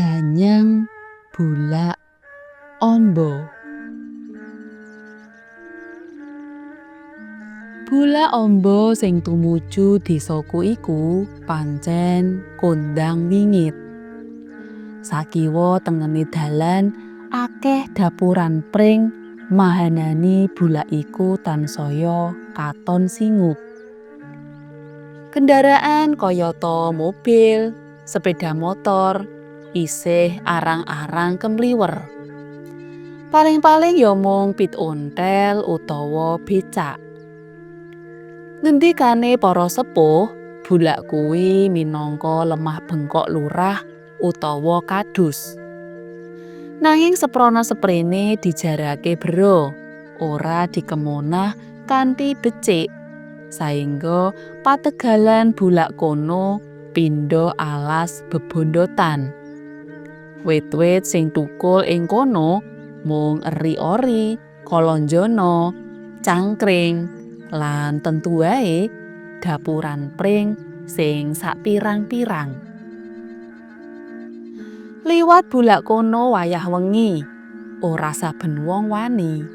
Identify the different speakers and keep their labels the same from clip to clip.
Speaker 1: Danyang Bulak Amba. Bulak Amba sing tumuju desaku iku pancen kondhang wingit. Sakiwa tengene dalan akeh dapuran pring mahanani bulak iku tansaya katon singup. Kendaraan kayata mobil, sepeda motor isih arang-arang kemliwer. Paling-paling ya mung pit ontel utawa becak. Ngendikane para sepuh, bulak kuwi minangka lemah bengkok lurah utawa kadus. Nanging seprana seprene dijarake bera, ora dikemonah kanthi becik, saengga pategalan bulak kono pindha alas bebondotan. Wit-wit sing thukul ing kono mung eri-ori, kolonjono, cangkring, lan tentu wae dapuran pring sing sapirang-pirang. Liwat bulak kono wayah wengi, ora saben wong wani.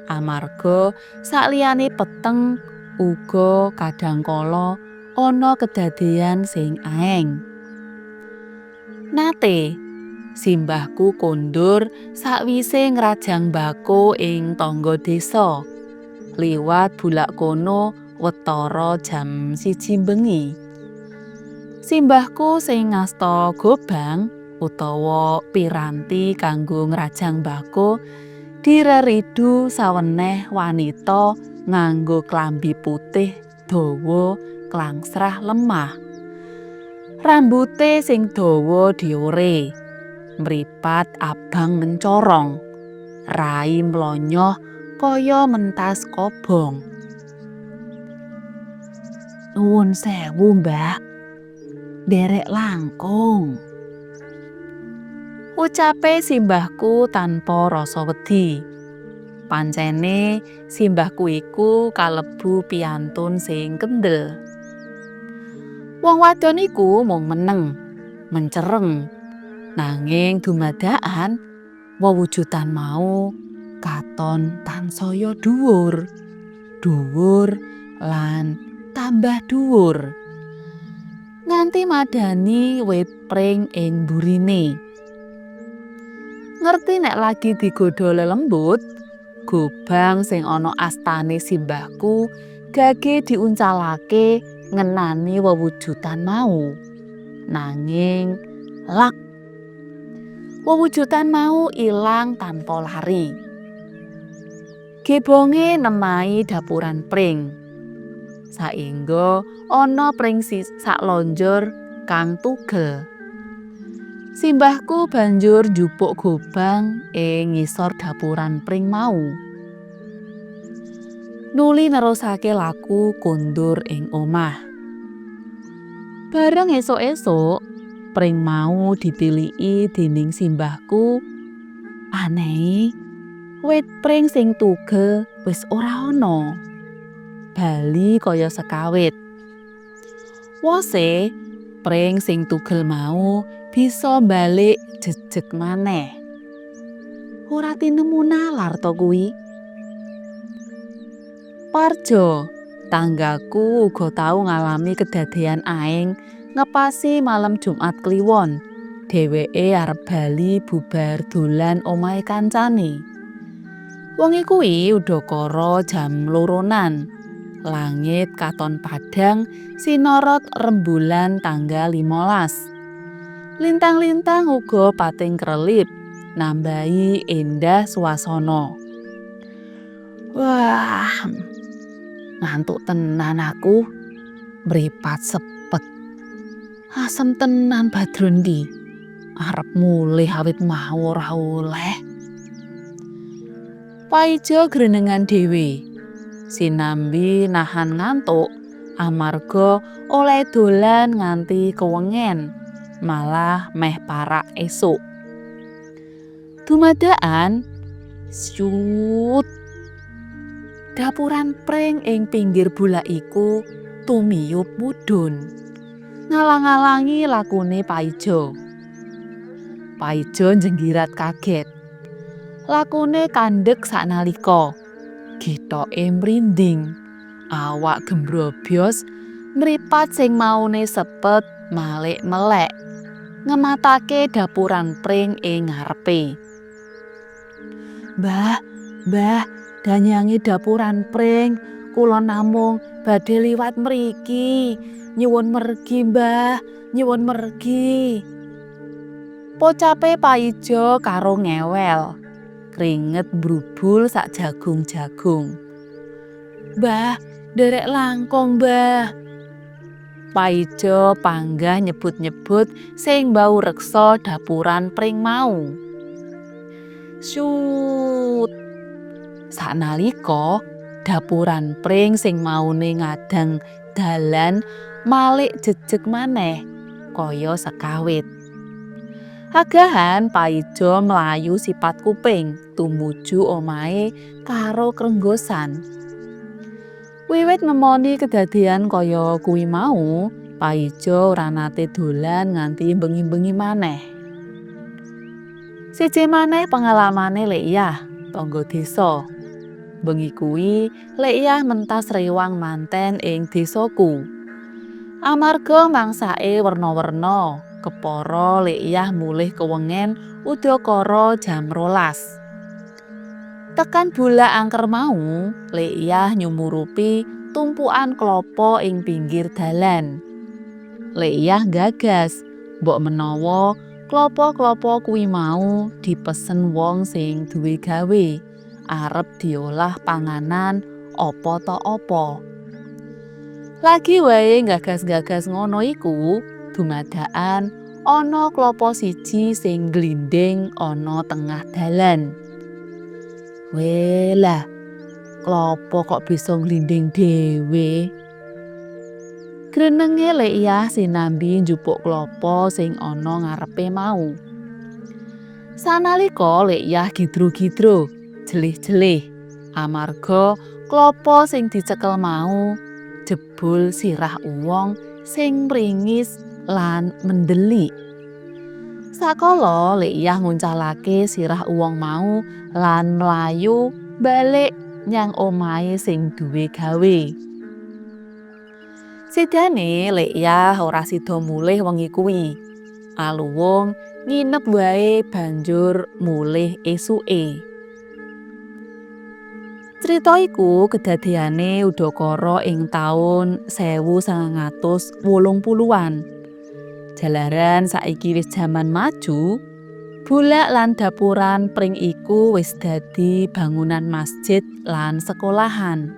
Speaker 1: Amarga sakliyane peteng uga kadhangkala ana kedadeyan sing aeng. Nate simbahku kondur sakwise ngrajang mbako ing tangga desa. Liwat bulak kono watara jam 1 bengi. Simbahku sing ngasta gobang utawa piranti kanggo ngrajang mbako direridu saweneh wanita nganggo klambi putih dawa klangsrah lemah. Rambute sing dawa diore, mripat abang mencorong, rai mlonyoh kaya mentas kobong. Nuwun sewu, Mbak. Nderek langkung. Ucape simbahku tanpa rasa wedi. Pancene simbahku iku kalebu piyantun sing kendel. Wong wadon iku mung meneng, mencereng. Nanging dumadakan wewujudan mau katon tansaya dhuwur, dhuwur lan tambah dhuwur. Nganti madani wit pring ing mburine. Ngerti nek lagi digodha lelembut, gobang sing ana astane simbahku gage diuncalake ngenani wewujudan mau. Nanging lak wewujudan mau ilang tanpa lari. Gebonge nemahi dapuran pring. Saengga ana pring saklonjor kang tugel. Simbahku banjur njupuk gobang ing ngisor dapuran pring mau. Nuli nerusake laku kondur ing omah. Bareng esuk-esuk, pring mau ditiliki dening simbahku. Anehe, wit pring sing tugel wis ora ana. Bali kaya sekawit. Wose, pring sing tugel mau bisa balik jejeg maneh. Ora tinemu nalar to kuwi. Parjo, tanggaku uga tau ngalami kedadean aeng ngepasi malam Jumat Kliwon. Dheweke arep bali bubar dolan omahe kancane. Wengi kuwi udakara jam 2-an. Langit katon padhang sinorot rembulan tanggal 15. Lintang-lintang uga pating krelip, nambahi endah suasana. Wah, ngantuk tenan aku, mripat sepet. Asem tenan Badrun ki. Arep mulih awit mau ora oleh. Paijo grenengan dhewe. Sinambi nahan ngantuk amarga oleh dolan nganti kewengen, malah meh parak esuk. Dumadakan syut. Dapuran pring ing pinggir bulak iku tumiyup mudhun. Ngalang-alangi lakune Paijo. Paijo njenggirat kaget. Lakune kandhek saknalika. Gitoke mrinding. Awak gembrobyos, mripat sing maune sepet malik melek. Ngematake dapuran pring ing ngarepe. Mbah, mbah, danyange dapuran pring, kula namung badhe liwat mriki. Nyuwun mergi, Mbah, nyuwun mergi. Pocape Paijo karo ngewel. Kringet mbrubul sak jagung-jagung. Mbah, nderek langkung, Mbah. Paijo panggah nyebut-nyebut sing mbaureksa dapuran pring mau. Syut. Saknalika dapuran pring sing maune ngadang dalan malik jejeg maneh kaya sekawit. Agahan Paijo mlayu sipat kuping tumuju omahe karo krenggosan. Wiwit nemoni kedadean kaya kuwi mau, Paijo ora nate dolan nganti bengi-bengi maneh. Siji maneh pengalamane Lek Yah, tangga desa. Bengi kuwi, Lek Yah mentas rewang manten ing desaku. Amarga mangsake werna-werna, kepara Lek Yah mulih kewengen udakara jam 12. Tekan bulak angker mau, Lek Yah nyumurupi tumpukan klopo ing pinggir dalan. Lek Yah nggagas, mbok menawa klopo-klopo kuwi mau dipesen wong sing duwe gawe, arep diolah panganan apa ta apa. Lagi wae nggagas-gagas ngono iku, dumadakan ana klopo siji sing glindhing ana tengah dalan. Welah, klopo kok bisa glindhing dhewe. Grenenge Lek Yah sinambi njupuk klopo sing ana ngarepe mau. Sanalika Lek Yah gidro-gidro, jelih-jelih, amarga klopo sing dicekel mau jebul sirah wong sing mringis lan mendelik. Sakala Lek Yah nguncalake sirah wong mau lan mlayu balik nyang omahe sing duwe gawe. Sidane Lek Yah ora sida mulih wengi kuwi. Aluwung nginep wae banjur mulih esuke. Crita iku kedadeane udakara ing taun 1980-an. Jalaran saiki wis jaman maju, bulak lan dapuran pring iku wis dadi bangunan masjid lan sekolahan.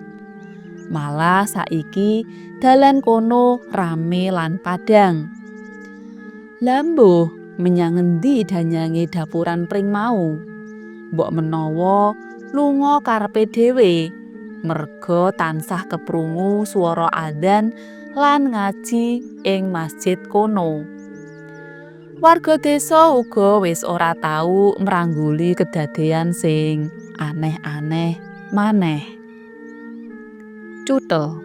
Speaker 1: Malah saiki dalan kono rame lan padhang. Lah mbuh menyang ngendi danyange dapuran pring mau? Mbok menawa lunga karepe dhewe, merga tansah keprungu swara adzan lan ngaji ing masjid kono. Warga desa uga wis ora tau mrangguli kedadean sing aneh-aneh maneh. Cutel.